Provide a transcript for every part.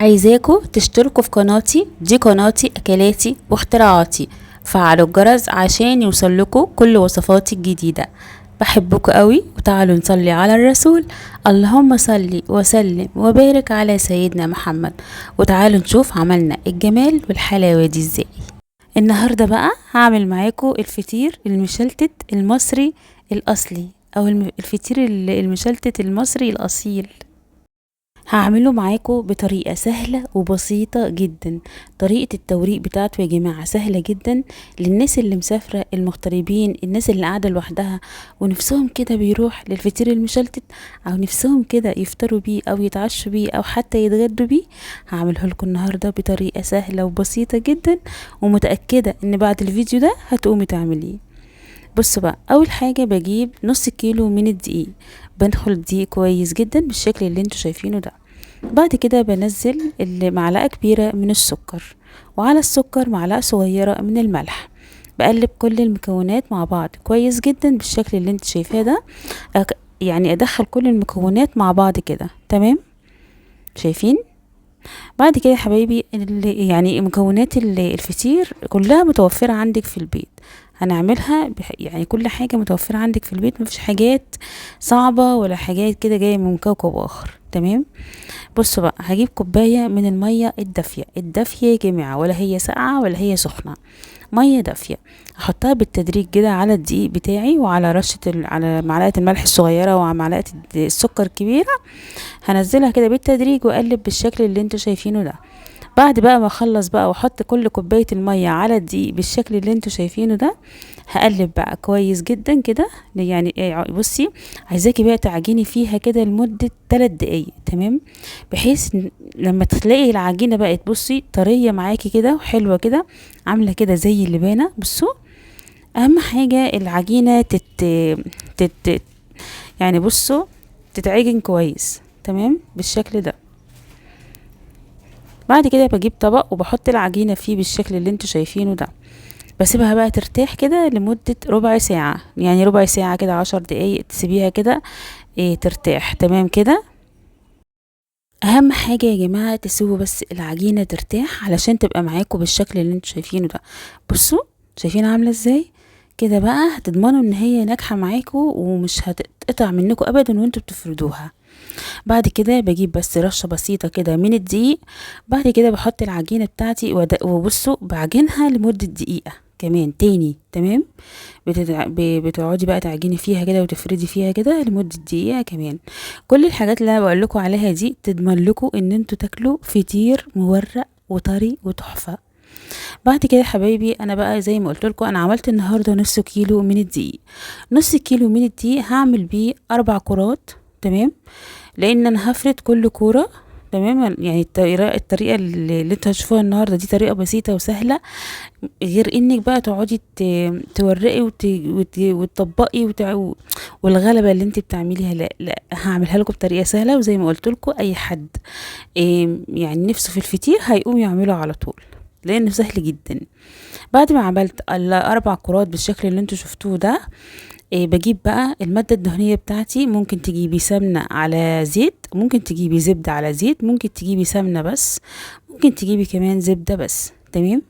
عايزاكوا تشتركوا في قناتي دي، قناتي اكلاتي واختراعاتي. فعلوا الجرس عشان يوصلكوا كل وصفاتي الجديدة. بحبكوا قوي، وتعالوا نصلي على الرسول. اللهم صلي وسلم وبارك على سيدنا محمد. وتعالوا نشوف عملنا الجمال والحلاوة دي ازاي. النهاردة بقى هعمل معاكم الفطير المشلتت المصري الاصلي، او الفطير المشلتت المصري الاصيل. هعمله معاكم بطريقة سهلة وبسيطة جدا. طريقة التوريق بتاعته يا جماعة سهلة جدا للناس اللي مسافرة، المغتربين، الناس اللي قاعدة لوحدها ونفسهم كده بيروح للفطير المشلتت، او نفسهم كده يفطروا بيه او يتعشوا بيه او حتى يتغدوا بيه. هعمله لكم النهاردة بطريقة سهلة وبسيطة جدا، ومتأكدة ان بعد الفيديو ده هتقومي تعمليه. بصوا بقى، اول حاجة بجيب نص كيلو من الدقيق، بنخل الدقيق كويس جدا بالشكل اللي انتوا شايفينه ده. بعد كده بنزل معلقة كبيرة من السكر، وعلى السكر معلقة صغيرة من الملح. بقلب كل المكونات مع بعض كويس جدا بالشكل اللي انت شايفاه ده. ادخل كل المكونات مع بعض كده، تمام؟ شايفين؟ بعد كده يا حبايبي مكونات الفطير كلها متوفرة عندك في البيت. هنعملها كل حاجة متوفرة عندك في البيت، مفيش حاجات صعبة ولا حاجات كده جاية من كوكب آخر، تمام؟ بصوا بقى، هجيب كوباية من المية الدافية، الدافية يا جماعة، ولا هي ساقعة ولا هي سخنة، مية دافية. هحطها بالتدريج كده على الدقيق بتاعي، وعلى رشة على معلقة الملح الصغيرة وعلى معلقة السكر الكبيرة. هنزلها كده بالتدريج واقلب بالشكل اللي انتوا شايفينه ده. بعد بقى ما اخلص بقى واحط كل كوباية المية على الدقيق بالشكل اللي انتوا شايفينه ده، هقلب بقى كويس جدا كده. بصي، عايزاكي بقى تعجني فيها كده لمدة 3 دقايق، تمام؟ بحيث لما تلاقي العجينة بقت طرية معاكي كده وحلوة كده، عاملة كده زي اللبانة. بصوا، اهم حاجة العجينة تتعجن كويس، تمام؟ بالشكل ده. بعد كده بجيب طبق وبحط العجينة فيه بالشكل اللي انتوا شايفينه ده. بسيبها بقى ترتاح كده لمدة ربع ساعة، يعني ربع ساعة كده، 10 دقايق تسيبيها كده، ترتاح، تمام كده. اهم حاجة يا جماعة تسيبوا بس العجينة ترتاح علشان تبقى معاكم بالشكل اللي انتوا شايفينه ده. بصوا شايفين عاملة ازاي كده بقى، هتضمنوا ان هي ناجحة معاكم ومش هتتقطع منكم ابدا وانتوا بتفردوها. بعد كده بجيب بس رشة بسيطة كده من الدقيق. بعد كده بحط العجينة بتاعتي وبصوا بعجنها لمدة دقيقة كمان تاني، تمام؟ بتقعدي بقى تعجني فيها كده وتفردي فيها كده لمدة دقيقة كمان. كل الحاجات اللي انا بقول لكم عليها دي تضمن لكم ان انتوا تاكلوا فطير مورق وطري وتحفة. بعد كده يا حبايبي، انا بقى زي ما قلت لكم انا عملت النهارده نص كيلو من الدقيق. نص كيلو من الدقيق هعمل بيه 4 كرات، تمام؟ لان انا هفرد كل كوره، تمام؟ الطريقه اللي انتوا هتشوفوها النهارده دي طريقه بسيطه وسهله، غير انك بقى تقعدي تورقي وتطبقي والغلبه اللي انت بتعمليها. لا، لا، هعملها لكم بطريقه سهله، وزي ما قلت لكم اي حد، نفسه في الفطير هيقوم يعمله على طول لانه سهل جدا. بعد ما عملت ال4 كرات بالشكل اللي انتوا شفتوه ده، بجيب بقى المادة الدهنية بتاعتي. ممكن تجيبي سمنة على زيت، ممكن تجيبي زبدة على زيت، ممكن تجيبي سمنة بس، ممكن تجيبي كمان زبدة بس، تمام؟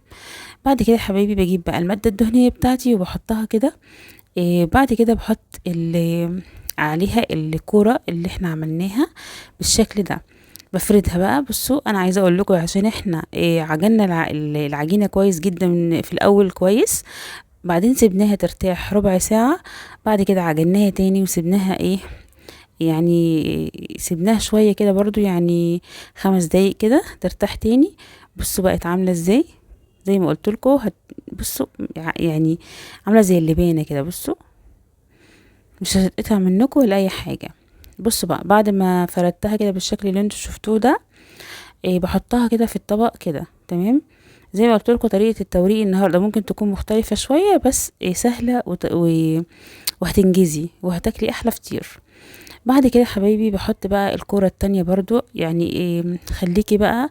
بعد كده يا حبايبي بجيب بقى المادة الدهنية بتاعتي وبحطها كده. بعد كده بحط عليها الكورة اللي احنا عملناها بالشكل ده، بفردها بقى. بصوا انا عايزه اقول لكم عشان احنا، عجننا العجينه كويس جدا في الاول كويس، بعدين سيبناها ترتاح ربع ساعه، بعد كده عجناها تاني وسيبناها ايه يعني سيبناها شويه كده برضو، يعني 5 دقايق كده ترتاح تاني. بصوا بقت عامله ازاي، زي ما قلت لكم بصوا عامله زي اللبانه كده. بصوا مش هتتقطع منكم ولا اي حاجه. بصوا بقى بعد ما فردتها كده بالشكل اللي انتوا شفتوه ده، بحطها كده في الطبق كده، تمام؟ زي ما قلت لكم طريقه التوريق النهارده ممكن تكون مختلفه شويه، بس سهله وهتنجزي وهتاكلي احلى فطير. بعد كده يا حبايبي بحط بقى الكوره التانية برضو، خليكي بقى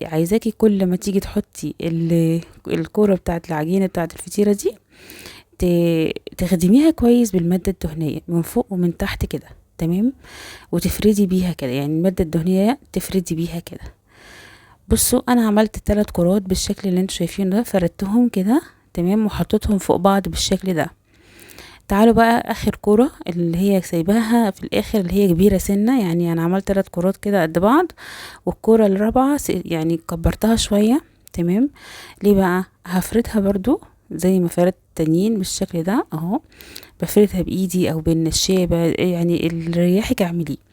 عايزاكي كل ما تيجي تحطي الكوره بتاعت العجينه بتاعت الفطيره دي تخدميها كويس بالماده الدهنيه من فوق ومن تحت كده، تمام؟ وتفردي بيها كده، يعني الماده الدهنيه تفردي بيها كده. بصوا انا عملت 3 كرات بالشكل اللي انتوا شايفينه ده، فردتهم كده تمام وحطيتهم فوق بعض بالشكل ده. تعالوا بقى اخر كرة اللي هي سايباها في الاخر اللي هي كبيرة سنة، يعني انا عملت 3 كرات كده قد بعض، والكرة الرابعة يعني كبرتها شوية تمام. ليه بقى؟ هفردها برضو زي ما فردت التانيين بالشكل ده اهو، بفردها بايدي او بالنشابة، يعني اللي يريحك اعمليه.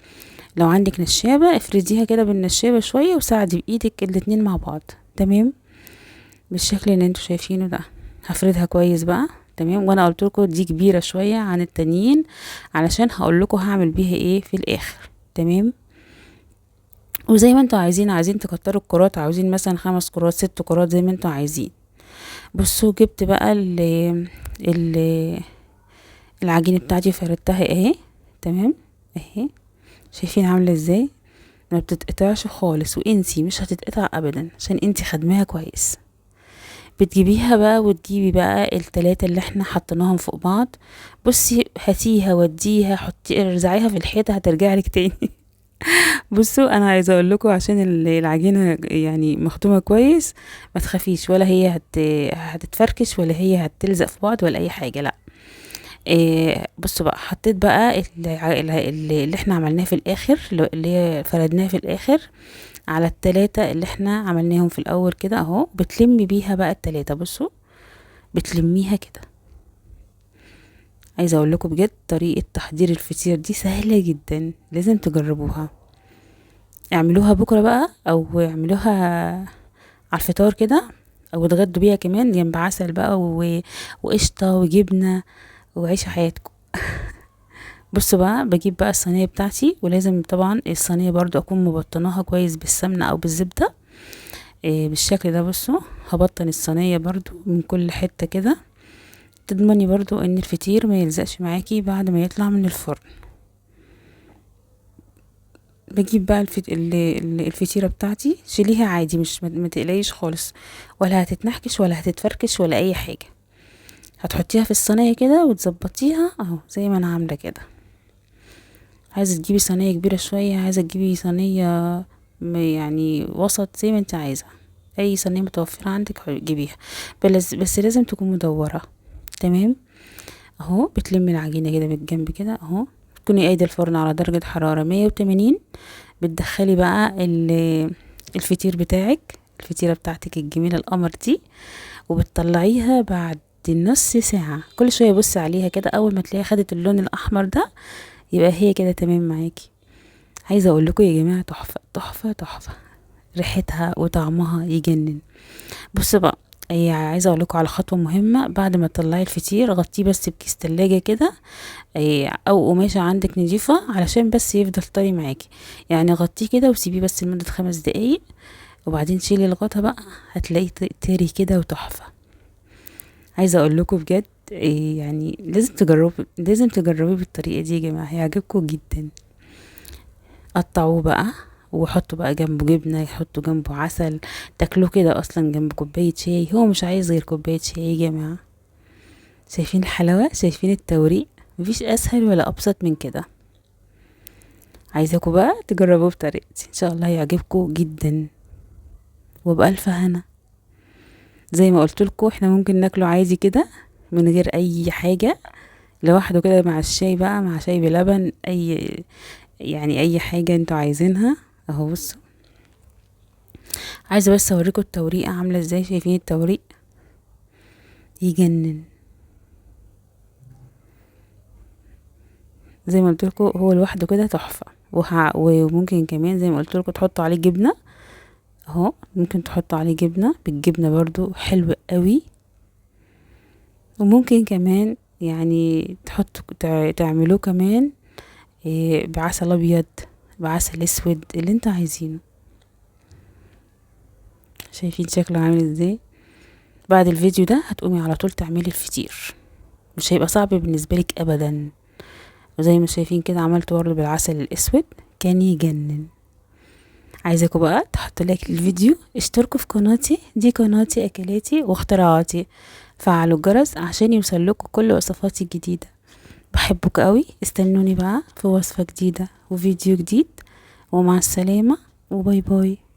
لو عندك نشابة افرديها كده بالنشابة شوية وساعدي بايدك الاتنين مع بعض تمام بالشكل اللي انتوا شايفينه ده. هفردها كويس بقى تمام. وانا قلت لكم دي كبيرة شوية عن التانيين علشان هقول لكم هعمل بيها ايه في الاخر تمام. وزي ما انتوا عايزين، عايزين تكتروا الكرات، عاوزين مثلا 5 كرات 6 كرات زي ما انتوا عايزين. بصوا جبت بقى العجينة بتاعتي فردتها اهي تمام اهي، شايفين عاملة ازاي؟ ما بتتقطعش خالص، وانتي مش هتتقطع ابدا عشان انتي خدماها كويس. بتجيبيها بقى وتجيبي بقى ال3 اللي احنا حطيناهم فوق بعض. بصي هاتيها وديها حطي ارزعيها في الحيطة هترجع لك تاني. بصوا انا عايزه اقول لكم عشان العجينة يعني مخدومة كويس ما تخافيش، ولا هي هتتفركش ولا هي هتلزق في بعض ولا اي حاجة، لا. بصوا بقى حطيت بقى اللي احنا عملناه في الاخر، اللي هي فردناه في الاخر على ال3 اللي احنا عملناهم في الاول كده اهو. بتلمي بيها بقى ال3، بصوا بتلميها كده. عايزه اقول لكم بجد طريقه تحضير الفطير دي سهلة جدا، لازم تجربوها. اعملوها بكره بقى او اعملوها على الفطار كده، او اتغدوا بيها كمان جنب عسل بقى وقشطه وجبنه، وعيشوا حياتكم. بصوا بقى بجيب بقى الصينية بتاعتي، ولازم طبعا الصينية برضو اكون مبطناها كويس بالسمنه او بالزبده بالشكل ده. بصوا هبطن الصينية برضو من كل حتة كده، تضمني برضو ان الفطير ما يلزقش معاكي بعد ما يطلع من الفرن. بجيب بقى الفطيره بتاعتي، شيليها عادي، مش ما تقلقيش خالص، ولا هتتنحكش ولا هتتفركش ولا اي حاجة. هتحطيها في الصينية كده وتظبطيها اهو زي ما انا عامله كده. عايزه تجيبي صينية كبيرة شوية، عايزه تجيبي صينية يعني وسط، زي ما انت عايزه، اي صينية متوفرة عندك جيبيها، بس لازم تكون مدورة تمام اهو. بتلمي العجينة كده بالجنب كده اهو، تكوني قايدة الفرن على درجه حرارة 180. بتدخلي بقى الفطير بتاعك، الفطيره بتاعتك الجميلة القمر دي، وبتطلعيها بعد نص ساعة. كل شوية بصي عليها كده، اول ما تلاقيها خدت اللون الاحمر ده يبقى هي كده تمام معاكي. عايزه اقول لكم يا جماعة تحفة تحفة تحفة، ريحتها وطعمها يجنن. بصوا بقى عايزه اقول لكم على خطوة مهمة، بعد ما تطلعي الفطير غطيه بس بكيس تلاجة كده او قماشة عندك نضيفه علشان بس يفضل طري معاكي، يعني غطيه كده وسيبيه بس لمدة 5 دقايق، وبعدين شيلي الغطا بقى، هتلاقيه طري كده وتحفه. عايزه اقول لكم بجد يعني لازم تجربوا، لازم تجربوه بالطريقة دي يا جماعة، هيعجبكم جدا. قطعوه بقى وحطوا بقى جنبه جبنه، حطوا جنبه عسل، تاكلوه كده اصلا جنب كوباية شاي، هو مش عايز غير كوباية شاي يا جماعة. شايفين الحلاوة، شايفين التوريق، مفيش اسهل ولا ابسط من كده. عايزاكم بقى تجربوه بطريقتي ان شاء الله هيعجبكم جدا وبألف هنا. زي ما قلت لكم احنا ممكن ناكله عادي كده من غير اي حاجة، لوحده كده مع الشاي بقى، مع شاي بلبن، اي حاجة انتوا عايزينها اهو. بصوا عايزه بس اوريكم التوريقه عامله ازاي، شايفين التوريق يجنن. زي ما قلت لكم هو لوحده كده تحفة، وممكن كمان زي ما قلت لكم تحطوا عليه جبنه اهو، ممكن تحطوا عليه جبنه، بالجبنه برضو حلو قوي. وممكن كمان يعني تحطوا تعملوه كمان بعسل ابيض، بعسل اسود، اللي انتوا عايزينه. شايفين شكله عامل ازاي؟ بعد الفيديو ده هتقومي على طول تعملي الفطير، مش هيبقى صعب بالنسبة لك ابدا. وزي ما شايفين كده عملته برضه بالعسل الاسود، كان يجنن. عايزاكم بقى تحطوا لايك للفيديو، اشتركوا في قناتي، دي قناتي اكلاتي واختراعاتي، فعلوا الجرس عشان يوصل لكم كل وصفاتي الجديدة. بحبكم قوي، استنوني بقى في وصفه جديدة وفيديو جديد، ومع السلامة و bye bye.